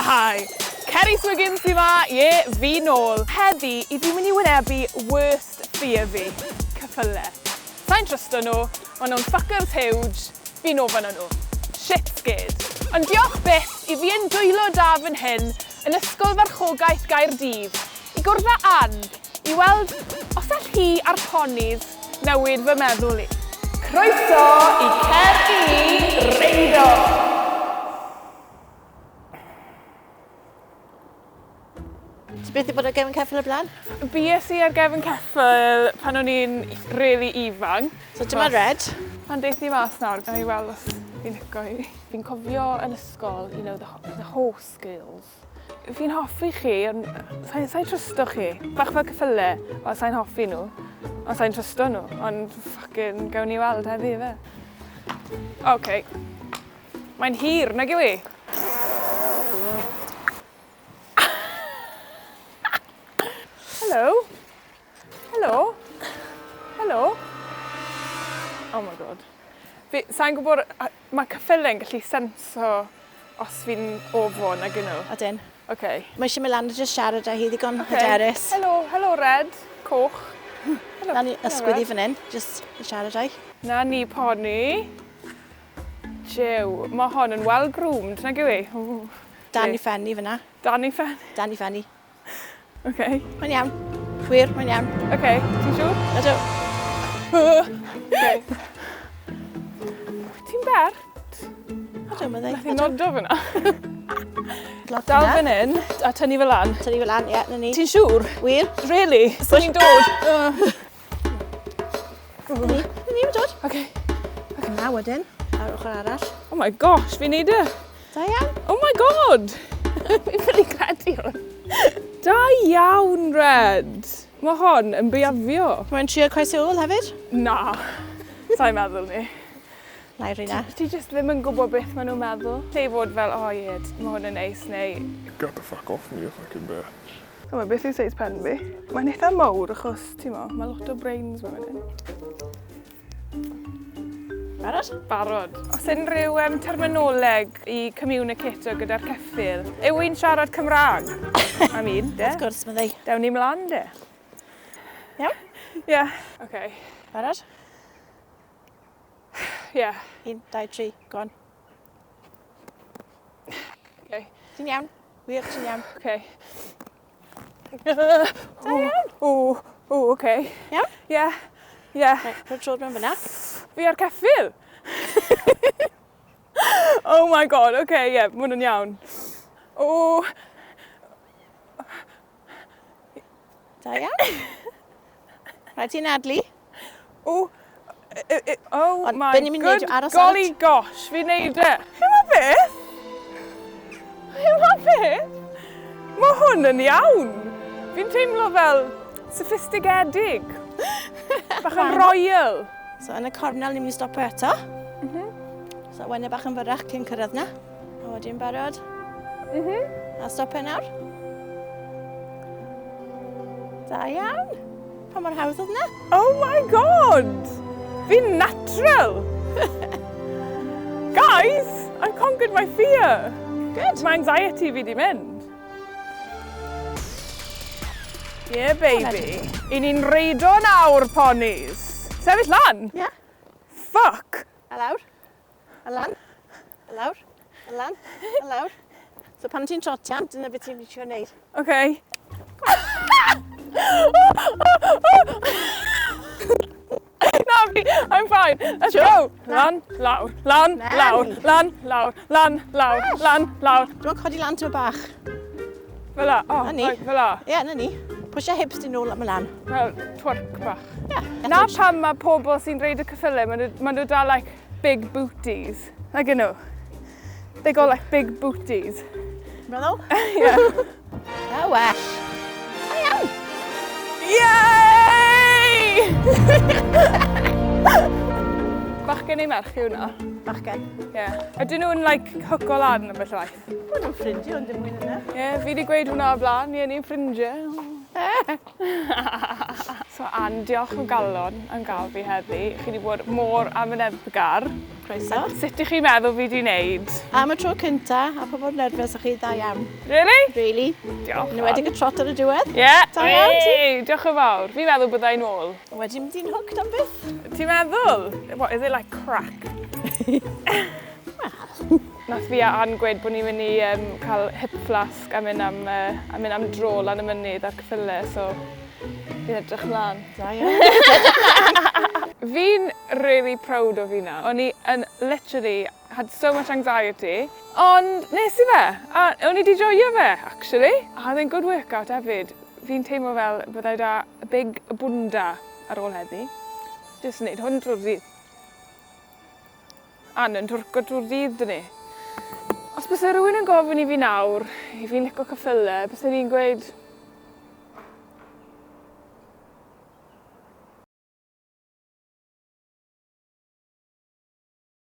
Shwmae! Ceri Swiggins sy 'ma, ie, fi nôl. Heddi, i fi'n mynd i wynebu worst fear fi, ceffyle. Sai'n trysto nhw, ma' nhw'n fuckers huge, fi'n ofon nhw. Shit scared. Ond diolch byth i fi yn dwylo da fan hyn yn Ysgol Farchogaeth Gaerdydd i gwrdd â Ann i weld os all hi a'r ponis newid fy meddwl i. Croeso i Cer i Ni Reido! Ti byth 'di bod ar gefn ceffyl o'r blaen? Bues i ar gefn ceffyl pan o'n i'n rili ifanc. So dyma Red. Pan daeth hi mas nawr, gawn ni weld os fi'n lico hi. Fi'n cofio yn ysgol, you know, the, the horse girls. Fi'n hoffi chi, ond sai'n sai trysto chi. Bach fel ceffyle, wel sai'n hoffi nhw, ond sai'n trysto nhw, ond fucking gawn ni weld heddi ife. OK. Mae'n hir, nag yw i? Helo? Helo? Helo? Oh my god. Fi, sa'n gwybod, mae ceffyle'n gallu senso os fi'n ofon nag 'yn nhw? Odyn. Ok. Mae eisiau mynd lan a jyst siarad â hi ddigon okay. hyderus. Helo, helo Red, coch. Helo. Na ni ysgwydd i fan hyn, jyst i siarad â hi. Na ni poni. Jiw, mae hon yn well groomed, nag yw i? Dan i ffenni fyna. Dan i ffen? Dan i ffenni. Ok. Mae'n iawn. Wir, mae'n iawn. Ok, ti'n siŵr? Ydw. Ok. Ti'n bert? Ydw, mae'n dweud. Nath i nodo fyna. Dal fan hyn, a tynnu fe lan. Tynnu fe lan, ie, na ni. Ti'n siŵr? Wir. Really? So ni'n dod? Na ni, na ni, mae'n dod. Ok. Ok, na wedyn, ar ochr arall. Oh my gosh, fi'n neud e. Da iawn. Oh my god! Fi'n ffili credu hwn. Da iawn, Red. Mae hon yn beafio. Mae'n trio croesi ôl hefyd? Na. Sa'n meddwl ni. Na i rheina. Ti jyst ddim yn gwybod beth maen nhw'n meddwl. Lle i fod fel, oh yeah, mae hwn yn neis, neu... Get the fuck off me, you fucking bear. O, beth yw seis pen fi? Mae'n eitha mawr achos, ti'n mo, mae lot o brains mewn hyn. Barod? Barod. Os unrhyw um, terminoleg i communicato gyda'r ceffyl, yw i'n siarad Cymraeg? I mean, de. Wrth gwrs, mae ddi. Dewn ni mlaen, de. Iawn? Ie. Yeah. Okay. Barod? Ie. Yeah. 1, 2, 3, go on. Okay. Ti'n iawn? Wir, ti'n iawn. Okay. Da iawn. O, o, okay. Iawn? Ie. Ie. Right, rho'r troed mewn fyna. Fi ar ceffyl. oh my god, okay, ie, yeah, ma' hwn yn iawn. O. Da iawn. Rhaid ti'n adlu. O, oh Ond my be ni'n mynd i good neud yw aros ar golly gosh, fi'n neud e. Chimod beth? Chimod beth? Mae hwn yn iawn. Fi'n teimlo fel sophistigedig. Bach yn royal. So yn y cornel ni'n mynd i stopio eto. Mm -hmm. So wenne bach yn fyrrach cyn cyrraedd na. A wedyn barod. Mm -hmm. A stopio nawr. Da iawn. Pa mor hawdd oedd na? Oh my god! Fi'n natural! Guys, I've conquered my fear. Good. Mae anxiety fi di mynd. Yeah, baby. I ni'n reido nawr, ponies. Sefyll lan? Yeah. Fuck! A lawr. A lan. A lawr. A lan. A lawr. So pan ti'n trotian, dyna beth ti'n trio wneud. Okay. Na fi, I'm fine. Let's go. Lan, lawr, lan, lawr, lan, lawr, lan, lawr, lan, lawr. Dwi'n codi lan tyma bach. Fel la. Oh, Na ni. right, fel la. Ie, yeah, na ni. Pwysio hips di nôl am y lan. Fel twerk bach. Ie. Na pam mae pobl sy'n reid y cyffyle, maen nhw, ma nhw da like big booties. Nag nhw? They got like big booties. Meddwl? Ie. Na well. Da iawn. Yay! Bachgen neu merch yw hwnna? Bachgen. Ie. Yeah. Ydyn nhw'n like hwco lan ambell waith? Maen nhw'n ffrindiau ond dim mwy na 'na. Ie, yeah, fi wedi gweud hwnna o'r blaen, ie, ni'n ffrindiau. So Ann, diolch o galon am gael fi heddi. Chi wedi bod mor amyneddgar. Croeso. Sut ych chi'n meddwl fi 'di wneud? Am y tro cynta, a pa mor nerfus o'ch chi, dda iawn. Really? Really. Diolch. Yn enwedig y trot ar y diwedd. Ie. Yeah. Da iawn ti. Hey, diolch yn fawr. Fi'n meddwl bydda i'n ôl. Wedi mynd i'n hooked am byth. Ti'n meddwl? What, is it like crack? Wel. Nath fi a Ann gweud bod ni'n mynd i um, cael hip flask a mynd am, a mynd am dro lan y mynydd ar cyffyle, so fi'n edrych mlaen. Da iawn. Fi'n really proud o fi na. O'n i yn literally had so much anxiety, ond nes i fe, a o'n i 'di joio fe, actually. A oedd e'n good workout hefyd. Fi'n teimlo fel byddai da big bunda ar ôl heddi. Jyst yn neud hwn trwy'r dydd. Ann yn twrco trwy'r dydd, dyn ni. Os byse rhywun yn gofyn i fi nawr, i fi'n licio ceffyle, bysen i'n gweud,